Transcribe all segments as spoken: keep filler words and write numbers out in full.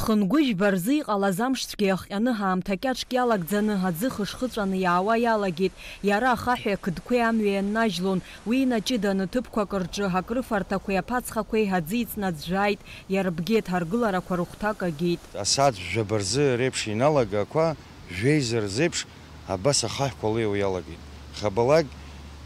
Ԥхынгәыжәба рзы иҟалаз амшцәгьа иахҟьаны ҳаамҭа кьаҿк иалагӡаны аӡы хышхыҵәаны иаауа иалагеит. Иара ахаҳәи ақыдқәеи амҩа ианнажьлон, уи инаҷыданы ҭыԥқәак рҿы акрыфарҭақәеи аԥацхақәеи аӡы иҵны аӡә жәааит, иарбгеит, аргыларақәа рыхәҭак агеит. Асааҭ жәаба рзы реиԥш иналага ақәа, жәеиза рзеиԥш абас ахаҳәқәа леиуа иалагеит. Хабалак,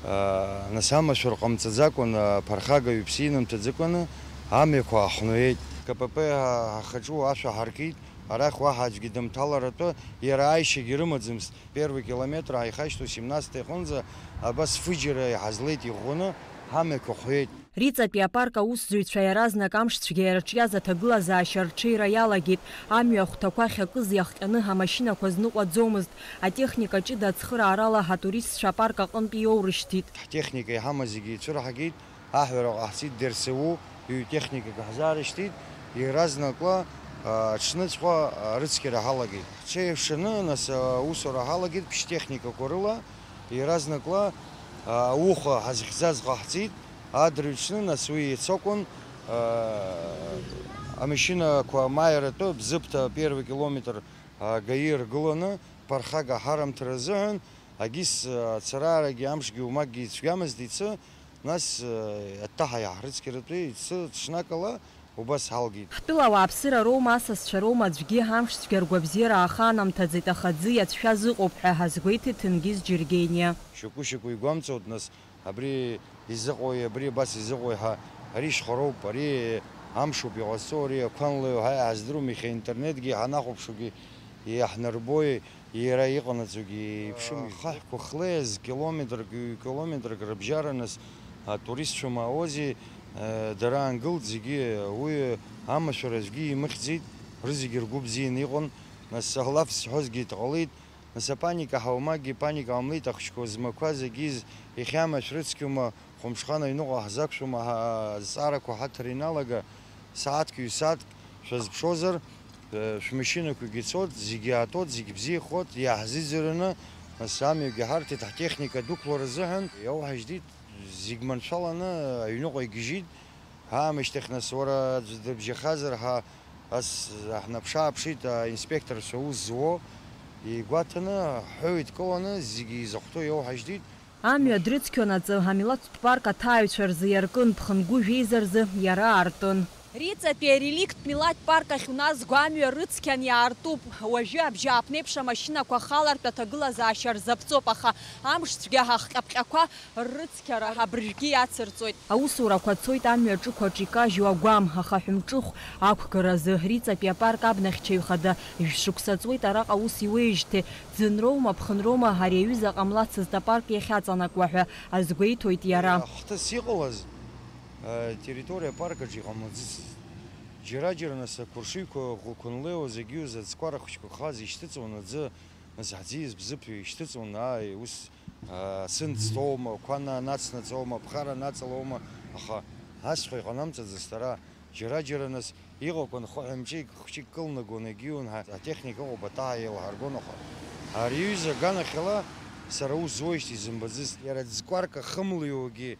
аа, нас амашәыр ҟамҵаӡакәан, аԥархага ҩԥс инамҭаӡакәаны амҩақәа аҳәноеит. К П П ҳахаҿу ашәа ҳаркит, арахь уаҳа аӡәгьы дымҭаларатәы, иара ааишьагьы рымаӡамызт. Первый километр ааихашьҭу семнадцатый аҟынӡа абас фыџьара иҳазлеит иӷәӷәаны ҳамҩақәа хәеит. Риҵатәи апарк аусзуҩцәа иаразнак амшцәгьа иарҿиаз аҭагылазаашьа рҽеира иалагеит. Амҩа ахәҭақәа ахьакыз иахҟьаны амашьынақәа зныҟәаӡомызт. Атехника ҷыда ацхыраарала атуристцәа апарк аҟынтә иоурышьҭит. Ҳтехника иҳамаз зегьы ицәырҳагеит, аҳәара ҟаҳҵеит, Д Р С У ҩ-техникак ҳзаарышьҭит, иаразнакла, а, аҽныҵәҟьа, а, рыцқьара ҳалагеит. Ҳҽеиҩшаны, нас, а, аусура ҳалагеит ԥшь-техникақәа рыла, иаразнакла, а, ауха ҳазхьӡаз ҟаҳҵеит, адырҩаҽны, нас уи еицакәын, а, амашьынақәа амааиратәы Бзыԥҭа первый километр, а, ГАИ ргыланы, ԥархага ҳарымҭар азыҳәан, агьыс, а, ацараарагьы амшгьы умакгьы ицәгьамызт ицы, нас, а, аттаҳа иаҳрыцқьаратәы ицы ҽнакала убас ҳалгеит. Ҳтәыла ауааԥсыра роума, асасцәа роума аӡәгьы амшцәгьа ргәабзиара ааханамҭаӡеит, аха аӡы иацәшәаз ыҟоуп ҳәа азгәеиҭеит Ҭенгиз Џьергениа. Шьоукы-шьоукы игәамҵуеит, нас, абри изыҟои, абри абас изыҟои ҳәа, ари шьхароуп, ари амшоуп иҟазҵо, ари ақәанлеи ҳәа иааҳаздыруам, иахьа интернетгьы ҳанахәаԥшуагьы иаҳнарбои, иара иҟанаҵогьы еиԥшым. Ахаҳәқәа хлеиз километрак, ҩ-километрак рыбжьара, нас, атуристцәа маауази, э, дара аангылт зегьы, уи амашәыр аӡәгьы имыхьӡеит, рызегьы ргәы бзианы иҟан, нас, алаф зҳәозгьы дҟалеит. Нас апаника ҳаумакгьы, паника ҟамлеит, ахәыҷқәа змақәаз зегьы из-, иахьа амашә рыцқьоума, хәымҽхан аҩныҟа ҳзақәшәома, ҳа-, азҵаарақәа ҳаҭар иналага, сааҭк, ҩ-сааҭк шәазԥшозар, э, шәмашьынақәагьы цот, зегьы аатот, зегь бзиахот, иааҳзыӡырҩны, нас амҩагьы ҳарҭеит, ҳтехника дықәлар азыҳәан, иауҳажьдит, зегь маншәаланы аҩныҟа игьежьит. Аамышьҭахь, нас, уара аӡә дыбжьахазар ҳәа, ас ҳнаԥшы-ааԥшит аинспекторцәа аус зуо, игәаҭаны, ҳҳәоу идкыланы, зегьы изахәҭоу иоуҳажьҭит. Амҩа дрыцқьонаҵы, амилаҭтә парк аҭааҩцәа рзы иаркын, ԥхынгәы жәеиза рзы иара аартын. Риҵатәи ареликттә милаҭтә парк ахь уназго амҩа рыцқьан иаартуп. Уажәы абжьааԥнеиԥш амашьынақәа ахалартә аҭагылазаашьа рзаԥҵоуп, аха амшцәгьа ҳахҟьаԥҟьақәа ррыцқьара абыржәгьы иацырҵоит. Аусурақәа цоит амҩа ҿықәаҿ икажьу агәам, ахаҳә мҿыхә ақәгаразы. Риҵатәи апарк абнахьчаҩ хада, жәшықәса ҵуеит араҟа аус иуеижьҭеи, ӡынроума, ԥхынроума ари аҩыза ҟамлацызт апарк иахьаҵанакуа ҳәа азгәеиҭоит иара. Ахҭыс иҟалаз, э, территориа апарк аҿы иҟамлаӡыцызт. Џьара-џьара нас ақәыршыҩқәа ӷәӷәақәа нлеиуа зегьы ҩыза аӡқәа рахәыҷқәа хаз ишьҭыҵуан аӡы. Нас аӡиас бзыԥҩы ишьҭыҵуан, ааи, ус, аа, сынҵ ҵоума, қәа на-, нацнаҵоума, ԥхара наҵалоума, аха асхәа иҟанамҵаӡацт ара, џьара-џьара нас иҟақәан хыҳәа мҿык хәҷык кылнагон, егьиун ҳәа атехника ыҟоуп, атаа еилаҳаргон, аха ари аҩыза аганахьала сара ус зуеижьҭеи изымбаӡацт. Иара ӡкәарк ахымлыҩуагьы,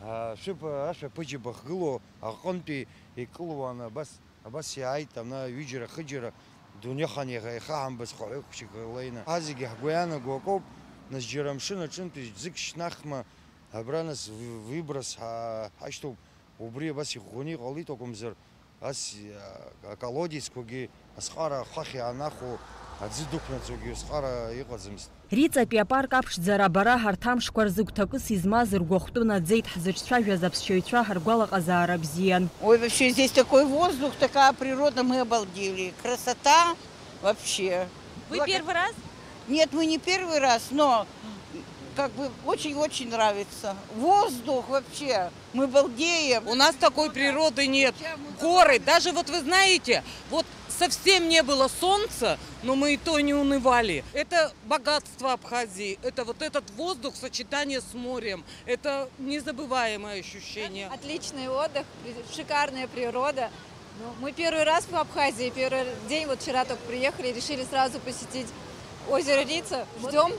аа, шәыԥ-, ашәаԥыџьаԥ ахгылоу аҟынтәи икылуан абас. Абас иааит, ана, ҩыџьара-хыџьара, дунеихан иаха-, ихаҳамбац хаҳәык хәҷык леины. Ҳа зегьы ҳгәы иаанаго акоуп, нас џьара амшын аҿынтәи ӡык шьҭнахма, абра нас ви-, выброс ҳа-, ҳашьҭоуп, убри абас иӷәӷәаны иҟалеит акәымзар, ас, а, аколодецқәагьы асҟара ахәахь иаанахәо аӡы дықәнаҵогьы усҟара иҟаӡамызт. Риҵатәи апарк аԥшӡара абара ҳарҭ амшқәа рзы гәҭакыс измаз ргәахәтәы наӡеит, ҳзыҿцәажәаз аԥсшьаҩцәа ҳаргәалаҟазаара бзиан. Ой, вообще здесь такой воздух, такая природа, мы обалдели. Красота вообще. Вы Благо- первый раз? Нет, мы не первый раз, но как бы очень-очень нравится. Воздух вообще. Мы балдеем. У нас такой природы нет. Горы, даже вот вы знаете, вот совсем не было солнца, но мы и то не унывали. Это богатство Абхазии. Это вот этот воздух, сочетание с морем. Это незабываемое ощущение. Отличный отдых, при-, шикарная природа. Ну, мы первый раз в Абхазии, первый день, вот вчера только приехали, решили сразу посетить озеро Рица. Ждём,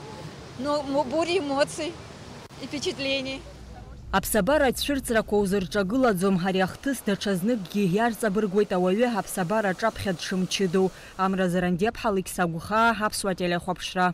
ну, мо-, бури эмоций и впечатлений. Аԥсабара ацәырҵрақәа узырҿагылаӡом, ари ахҭыс даҽазныкгьы иарҵабыргуеит ауаҩы аԥсабара аҿаԥхьа дшымчыдоу. Амра Зарандиаԥҳа, Алықьса Гәхаа, Аԥсуа телехәаԥшра.